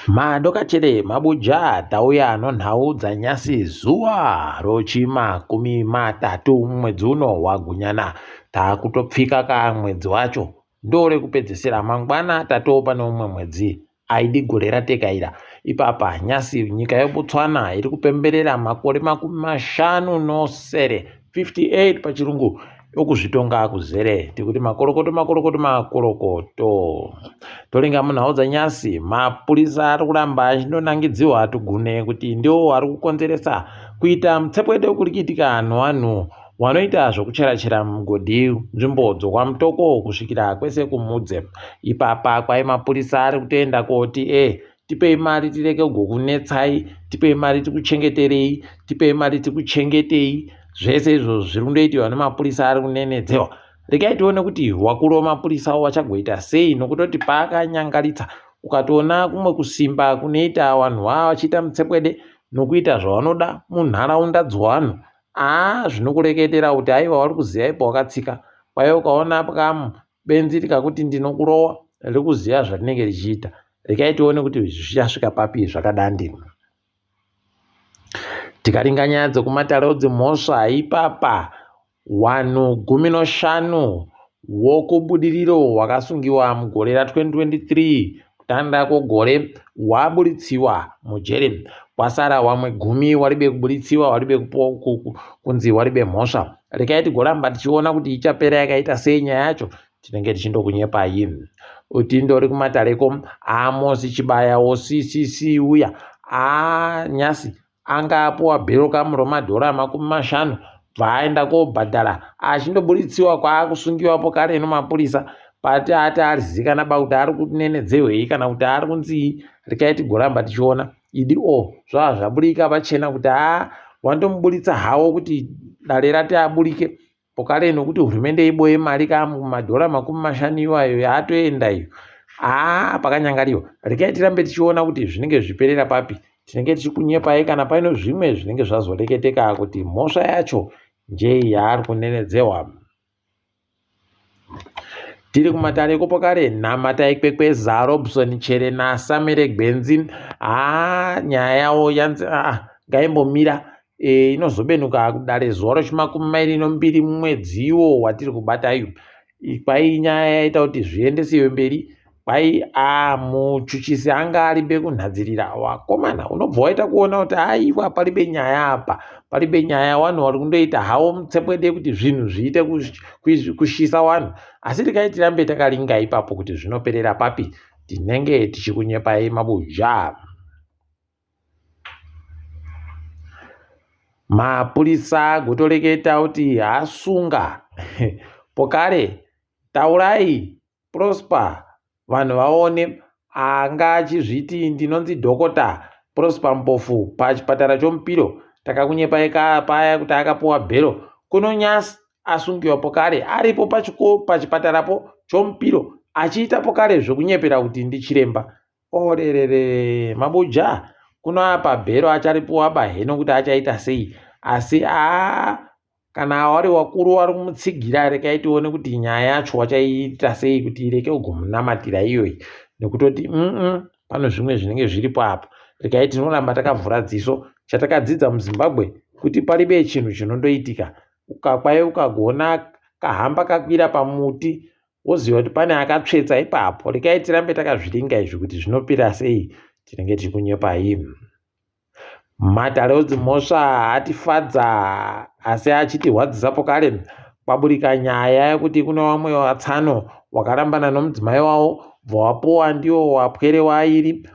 Madokachere mabuja tauya nonhau dzanyasi zuva rochimakumi matatu mwedzi uno waGunyana. Takutopfika ka mwedzi wacho ndorekupedzesera mangwana tatoo pane umwe mwedzi aidi gore ratekaira. Ipapa nyasi nyika yeBotswana iri kupemberera makore 57 58 pachirungu okuzvitonga kuzere tikuti makorokoto makorokoto makorokoto toringa munhau dzanyasi mapurisa ari kuramba achindonangidziwa tugune kuti ndiwo ari kukonzeresa kuita mutsepwede kuri kuitika nevanhu wanoita zvokucherachera mugodhi nzvimbo dzokwamutoko kusvikira kwese kumudze ipapa kwai mapurisa ari kutoenda koti e eh, tipei mari tireke kugokunetsai tipei mari tikuchengeterei tipei mari tikuchengetei zvese izvozvo zviri kundoitiwa nemapurisa ari kunenedzewa regai tione kuti wakuru wemapurisa wachagoita sei nokutoti paakanyangaritsa ukatoona kumwe kusimba kunoita vanhu vava vachiita mutsepwede nokuita zvavanoda munharaunda dzevanhu aa zvinokureketera kuti aiwa wari kuziva ipo wakatsika kwaye ukaona kamu benzi rikakuti ndinokurowa riri kuziva zvarinenge richiita regai tione kuti zvichasvika papi zvakadandi tikaringa nyaya dzekumatare dzemhosva ipapa wanhu 15 wokubudiriro wakasungiwa mugore ra2023 kutanga kwegore waburitsiwa mujeri kwasara wamwe gumi waribe kuburitsiwa waribe kunzi waribe mhosva regai tigoramba tichiona kuti ichapera yakaita sei nyaya yacho tinenge tichindokunyepai utindori kumatareko amosi chibaya woccc uya anyasi anga apuwa bhero kamu romadhora 50 bva aenda kobhadhara achindobuditsiwa kwaakusungiwapo kare nemapurisa pati ati arizikana ba kuti ari kunenedzehwei kana kuti ari kunzii regai tigoramba tichiona idi o zvava zvaburika pachena kuti haa wandomuburitsa hawo kuti dare rati aburike pokare nokuti hurumende iboye mari ka madhora 50 iwayo yaatoenda iyo haa pakanyangariwa regai tirambe tichiona kuti zvinenge zvichiperera papi tinenge tichikunyepai kana paine zvimwe zvinenge zvazoreketeka kuti mhosva yacho njei yaari kunenedzewa Tiri kumatare ekopokare Namatai Kwekweza, Robson Chere naSamere Gwenzi. Haa nyaya yavo yanzi aa ngaimbomira e, inozobenuka kudare zuva rechimakumi mairi nombiri mumwedzi iwo watiri kubata iyo. Kwai nyaya yaita kuti zviendesiwe mberi Kwai a muchuchisi anga aribe kunhadzirira wakomana unobva waita kuona kuti aiwa paribe nyaya apa paribe nyaya wanhu wari kundoita hawo mutsepwede kuti zvinhu zviite kushisa wanhu asi tikai tirambe takaringa ipapo kuti zvinoperera papi tinenge tichikunyepai mabuja mapurisa gotoreketa kuti hasunga pokare taurai Prosper vanhu vaone anga achizviti ndinonzi Dhokota Prosper Mpofu pachipatara choMupiro takakunyepai paya kuti akapuwa bhero kuno nyasi asungiwa pokare aripo pachipatarapo choMupiro achiita pokare zvekunyepera kuti ndichiremba orerere mabuja kuno apa bhero acharipuwa baheno kuti achaita sei asi aa Kana wari wakuru wari kumutsigira rekai tione kuti nyaya yacho wachaiita sei kuti ireke kugomunamatira iyoyi nekutoti mm pano zvimwe zvinenge zviripo apa rekai tinoramba takavhura dziso chatakadzidza muzimbabwe kuti paribe chinhu chinondoitika ukakwai ukagona kahamba kakwira pamuti woziva kuti pane akatsvetsa ipapo rekai tirambe takazviringa izvi kuti zvinopira sei tinenge tichikunyepai Matare edzimhosva atifadza asi achitirwadzisa pokare kwaburika nyaya yekuti kune vamwe vatsano wakarambana nomudzimai wavo bva wapuwa ndiwo wapwere wairi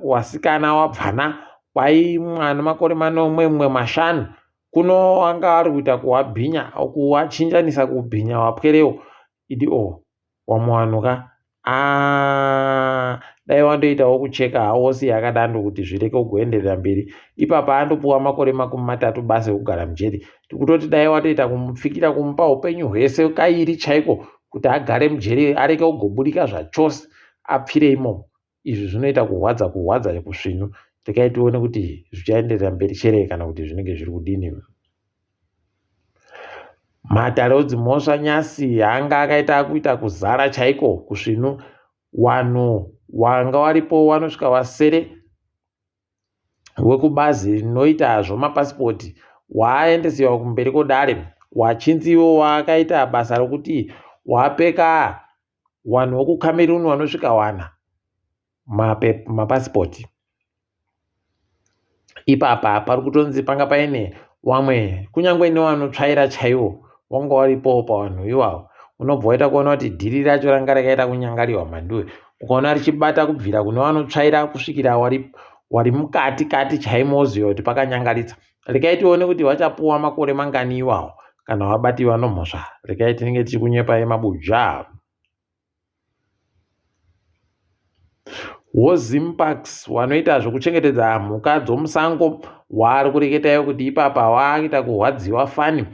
wasikana wabvana kwai mwana makore manomwe mumwe mashanu kuno anga ari kuita kuwabhinya kuwachinjanisa kubhinya wapwerewo idi o Wamwe wanhu ka aah dai wandoitawo kucheka hawo wosiya akadando kuti zvireke kugoenderera mberi ipapa andopuwa makore 30 basi ekugara mujeri tikutoti dai watoita kumupfikira kumupa upenyu hwese kairi chaiko kuti agare mujeri areke kugobudika zvachose apfire imomo izvi zvinoita kurwadza kurwadza kusvinu rekai tione kuti zvichaenderera mberi chere kana kuti zvinenge zviri kudini Matare edzimhosva nyasi anga akaita kuita kuzara chaiko kusvinu. Wanhu Wanga waripo wanosvika wasere wekubazi rinoita zvomapasipoti waendesiwa kumberi kwodare wachinzi iwo wakaita basa rokuti wapeka wanhu wekuCameroon wanosvika wana mapasipoti. Ipapa pari kutonzi panga paine wamwe kunyange newanotsvaira chaiwo wanga waripowo pawanhu iwawo. Unobva waita kuona kuti dhiri racho ranga rakaita kunyangariwa mhanduwe. Ukaona richibata kubvira kune wanotsvaira kusvikira wari, wari mukati kati chaimo woziva kuti pakanyangaritsa. Rekai tione kuti vachapuwa makore mangani iwawo kana wabatiwa nomhosva. Rekai tinenge tichikunyepai mabuja. WoZimparks wanoita zvekuchengetedza mhuka dzomusango waari kureketayo kuti ipapa waakuita kurwadziwa fani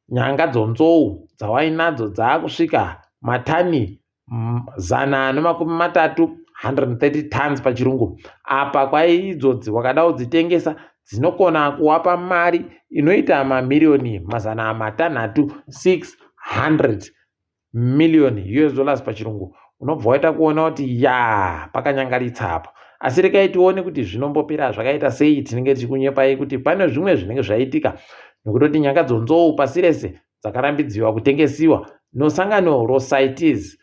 nyanga dzonzou dzawainadzo dzaakusvika matani 130, 130 tons pachirungu. Apa kwai idzodzi wakada kudzitengesa dzinokona kuwapa mari inoita mamiriyoni 600, 600 million US dollars pachirungu. Unobva waita kuona kuti ya pakanyangaritsa apa. Asi rekai tione kuti zvinombopera zvakaita sei. Tinenge tichikunyepai kuti pane zvimwe zvinenge zvaitika nekutoti nyanga dzonzou pasi rese dzakarambidziwa kutengesiwa nosangano roCITES,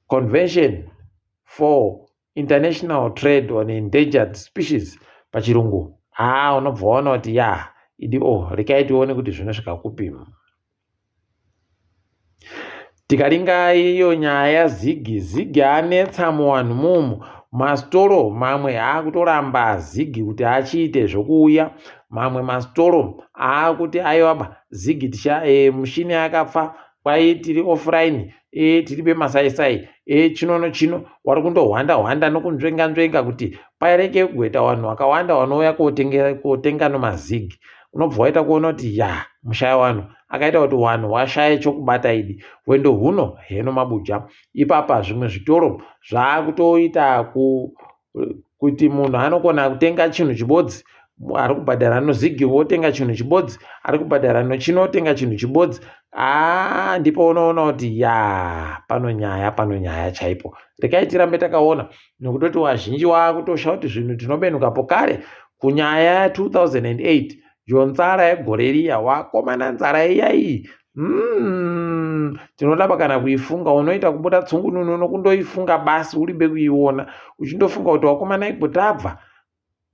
Convention for International Trade on Endangered Species pachirungu. Haa unobva waona kuti ya idi o rekai tione kuti zvinosvika kupi. Tikaringa iyo nyaya yaZiggy, Ziggy anetsa muwanhu mumu. Masitoro mamwe akutoramba Ziggy kuti achiite zvokuuya. Mamwe masitoro aakuti aiwaba Ziggy ticha e, mushini akapfa kwai tiri offline e, tiri bemasaisai e, chino nochino wari kundohwanda hwanda nokunzvenga nzvenga kuti pareke kugoita vanhu vakawanda vanouya kotenga nomazigi. Unobva waita kuona kuti ya mushaya wanhu akaita kuti wanhu washaye chokubata idi. Hwendo huno heno mabuja. Ipapa zvimwe zvitoro zvaakutoita ku kuti munhu anokona kutenga chinhu chibodzi ari kubhadhara nozigi wotenga chinhu chibodzi ari kubhadhara nochino otenga chinhu chibodzi. Aa ndipo unoona kuti ya pano nyaya pano nyaya chaipo. Rekai tirambe takaona nokutoti wazhinji waakutosha kuti zvinhu tinobenuka pokare kunyaya ya 2008 yonzara yegore riya wakomana nzara iya iyi tinodaba kana kuifunga unoita kubuda tsungununu nokundoifunga basi uribe kuiona uchindofunga kuti wakomana iko tabva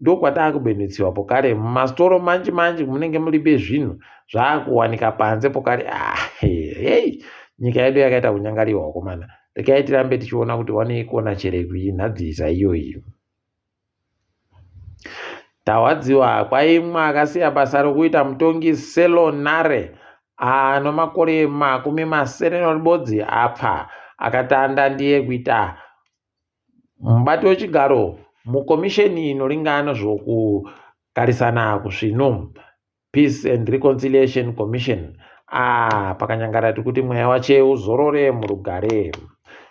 ndokwataakubenutsiwa pokare mumasitoro manje manje munenge muribe zvinhu zvaakuwanika panze pokare. Ah, hey, nyika yedu yakaita kunyangariwa wakomana. Rekai tirambe tichiona kuti wanoikona chere kuinhadzisa iyoyi. Tarwadziwa kwaimwe akasiya basa rokuita mutongi Selo Nare ano makore 71 apfa akatanda ndiye kuita mubati wechigaro mukomisheni inoringana zvokugarisana kusvinu. Peace and Reconciliation Commission. Ah, pakanyangara tikuti mweya wache uzorore murugare.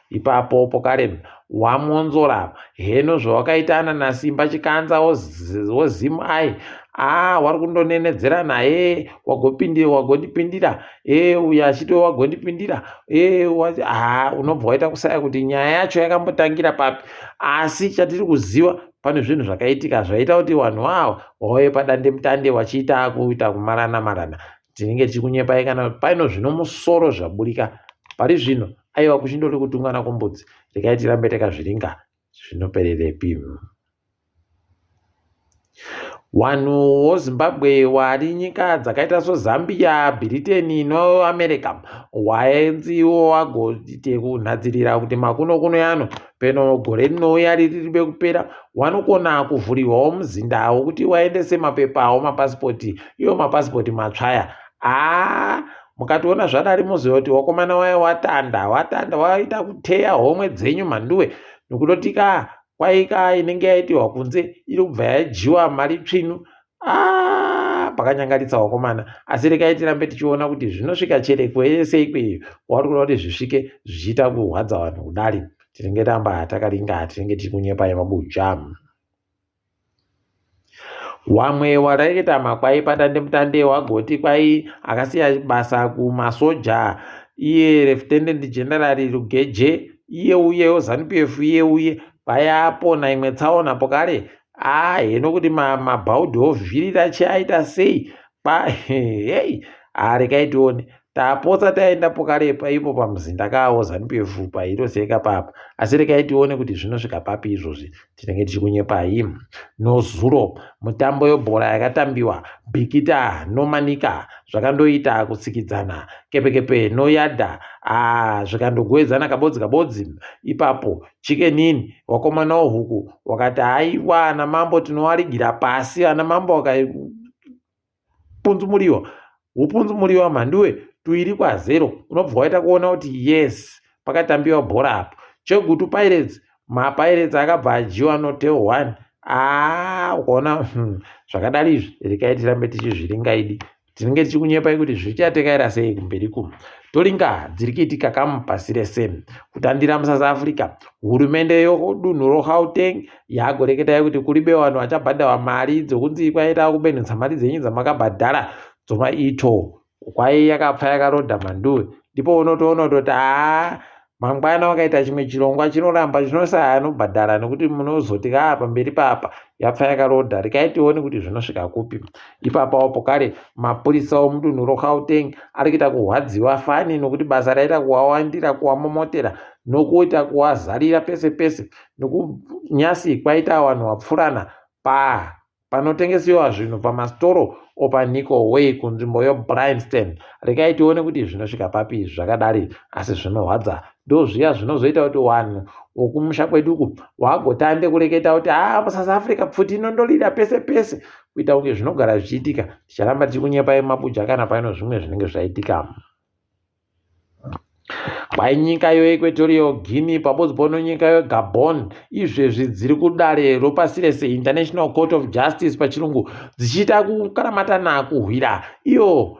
Ipapo pokare wamonzora heno zvawakaitana naSimba Chikanza woZim ai. Ah, wari kundonenedzera naye wagopindira wagondipindira e uyo achiti wagondipindira e ah, unobva waita kusaya kuti nyaya yacho yakambotangira papi. Asi chatiri kuziva pane zvinhu zvakaitika zvaita kuti vanhu ava wauye padandemutande wachiita kuita kumarana marana. Tinenge tichikunyepai kana paino zvino musoro zvaburika pari zvino aiwa kuchindori kutungana kumbudzi. Regai tirambe takazviringa zvinopererepi. Wanhu woZimbabwe wari nyika dzakaita soZambia, Bhiriteni noAmerica waenziwo wagoite kunhadzirira kuti makuno kuno yano peno gore rinouya riri ribe kupera wanokona kuvhurirwawo muzinda wokuti waendese mapepa awo mapasipoti iwo mapasipoti matsvaya. Haa mukationa zvadari moziva kuti wakomana waya watanda watanda waita kuteya homwe dzenyu mhanduwe nokutotika kwaika inenge yaitiwa kunze iri kubva yadyiwa mari tsvinu. Ah, pakanyangaritsa wakomana. Asi rekai tirambe tichiona kuti zvinosvika chere kwese ikweyo kwauri kuda kuti zvisvike zvichiita kurwadza vanhu kudari. Tinenge tamba takaringa, tinenge tichikunyepai mabuja. Wamwe waraikita makwai padandemutande wagoti kwai akasiya basa kumasoja iye Lieutenant General Rugeje. Iye uye yoZanu PF iye uye payapona imwe tsaona pokare aa heno kuti mabhaudhi ovhirira chiaita sei pa hei haa regai tione. Tapotsa taenda pokare ipo pamuzinda kawo Zanu PF pairoseka papa asi regai tione kuti zvinosvika papi izvozvi tinenge tichikunyepai. Nozuro mutambo yebhora yakatambiwa Bikita noManica zvakandoita kutsikidzana kepekepe noYada aa zvikandogoedzana kabodzi kabodzi ipapo Chicken Inn wakomana wehuku wakati haiwa ana mambo tinowarigira pasi ana mambo wakapunzumuriwa hupunzumuriwa mhanduwe tuiri kwazero unobva waita kuona kuti yes pakatambiwa bhora apo Chegutu Pirates maPirates akabva adyiwa notel 1 aa ukaona zvakadari izvi rekai tirambe tichizviringa idi tinenge tichikunyepai kuti zvichatekaira sei kumberi ku toringa dziri kuitika kamu pasi rese kutandira musouth Africa hurumende yodunhu roGauteng yagoreketai kuti kuribe vanhu vachabhadharwa mari dzokunzi kwaita kubenhesa mari dzenyu dzamakabhadhara dzomaito kwai yakapfa yakarodha mhanduwe ndipo unotoona kutoti haa mangwana wakaita chimwe chirongwa chinoramba chinosaya anobhadhara nekuti munozoti kaa pamberi papa yapfa yakarodha rekai tione kuti zvinosvika kupi ipapawo pokare mapurisa omudunhu roGauteng ari kuita kurwadziwa fani nokuti basa raita kuwawandira kuwamomotera nokuita kuwazarira pese pese nokunyasi kwaita vanhu vapfurana pa Panotengesewa zvinhu pamasitoro opaNicol Way kunzvimbo yoBryanston. Regai tione kuti zvinosvika papi izvi zvakadari asi zvinorwadza. Ndozviya zvinozoita kuti vanhu vokumusha kwedu uku vagotande kureketa kuti haa muSouth Africa pfuti inondorira pese pese kuita kunge zvinogara zvichiitika. Ticharamba tichikunyepai mabuja kana paino zvimwe zvinenge zvaitika. Kwai nyika yoEquatorial Guinea pabodzi pono nyika yoGabon izvezvi dziri kudare ropasi rese International Court of Justice pachirungu dzichiita kukaramatana kuhwira iyo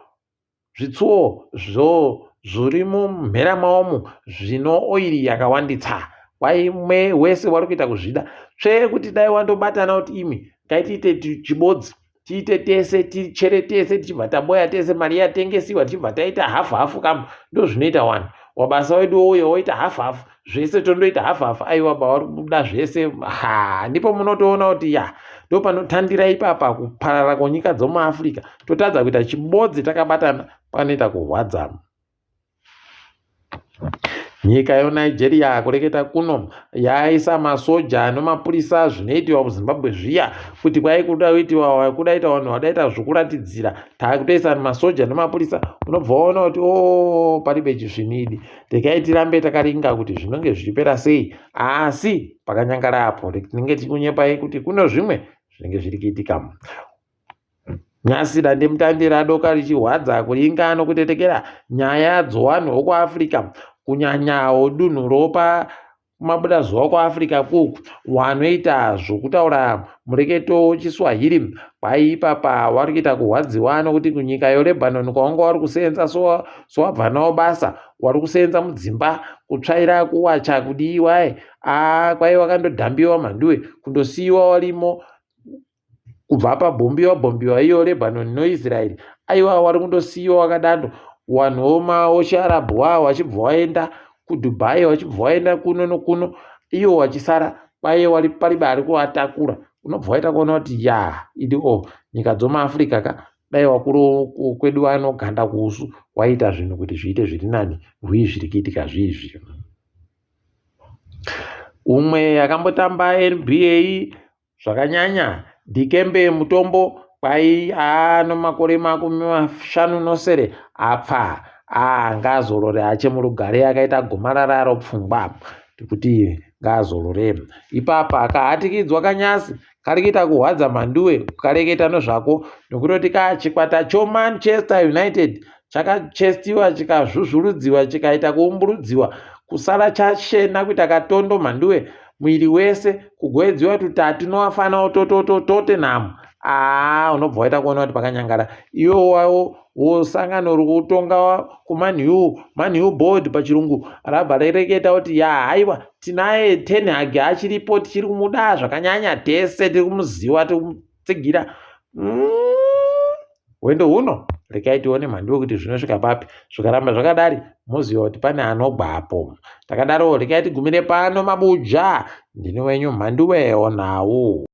zvitsuwo zvo zviri mumhera maomu zvino oiri yakawanditsa kwai mwe wese wari kuita kuzvida tsvee kuti dai wandobatana kuti imi ngaitiite chibodzi tiite tese tichere tese tichibva taboya tese mari yatengesiwa tichibva taita hafu hafu kamu ndozvinoita wani wabasa wedu wouya woita hafu hafu zvese tondoita hafu hafu aiwa bavari kubuda zvese ha ndipo munotoona kuti ya ndopanotandira ipapa kuparara kwenyika dzomuafrica totadza kuita chibodzi takabatana panoita kurwadza. Nyika yoNigeria kureketa kuno yaisa masoja nemapurisa zvinoitiwa kuZimbabwe zviya kuti kwai kuda kuitiwa kudaita vanhu vadaita zvokuratidzira takutoisa masoja nemapurisa unobva waona kuti o oh, paribe chisvinidi regai tirambe takaringa kuti zvinonge zvichipera sei asi pakanyangara apo tinenge tichikunyepai kuti kuno zvimwe zvinenge zviri kuitika. Nhasi dandemutande radoka richihwadza kuringa nokutetekera nyaya dzowanhu vokuAfrica kunyanyawo dunhu ropa kumabudazuva kuAfrica kuku wanoita zvokutaura mureketo wechiSwahili kwai ipapa wari kuita kuhwadziwa nokuti kunyika yoLebanon kwawanga wari kuseenza sowabva nawo basa wari kuseenza mudzimba kutsvaira kuwacha kudii waye aa kwai wakandodhambiwa mhanduwe kundosiyiwa warimo kubva pabhombiwa bhombiwa iyo Lebanon noIsrael aiwa wari kundosiyiwa wakadando wanhu womaochiarabhu wawo wachibva waenda kuDubai wachibva waenda kuno nokuno iwo wachisara kwaye wari paribe ari kuvatakura unobva waita kuona kuti ya idi o oh, nyika dzomuafrica ka dai wakuru kwedu vanoganda kuusu waita zvinhu kuti zviite zviri nani hwii zviri kuitika zviizvi umwe akambotamba NBA Zvakanyanya Dikembe Mutombo kwai ano makore 57 apfa aa ngaazorore ache murugare akaita gomarara ropfungwa tikuti ngaazorore ipapa akahatikidzwa kanyasi kari kuita kuhwadza mhanduwe kukareketa nozvako nokutoti ka chikwata choManchester United chakachestiwa chikazvuzvurudziwa chikaita kuumburudziwa kusara chashena kuita katondo mhanduwe mwiri wese kugoedziwa tutatu nowafana Tottenham aa unobva waita kuona kuti pakanyangara iwo wawo wosangano uri kutonga kuMan U Man U board pachirungu rabva rereketa kuti ya haiwa tinaye Ten Hag achiripo tichiri kumuda zvakanyanya tese tiri kumuziva tiri kumutsigira hwendo huno. Regai tione mhanduwe kuti zvinosvika papi. Zvikaramba zvakadari moziva kuti pane anogwapo. Takadaro regai tigumire pano mabuja. Ndini wenyu Mhanduwe onhau.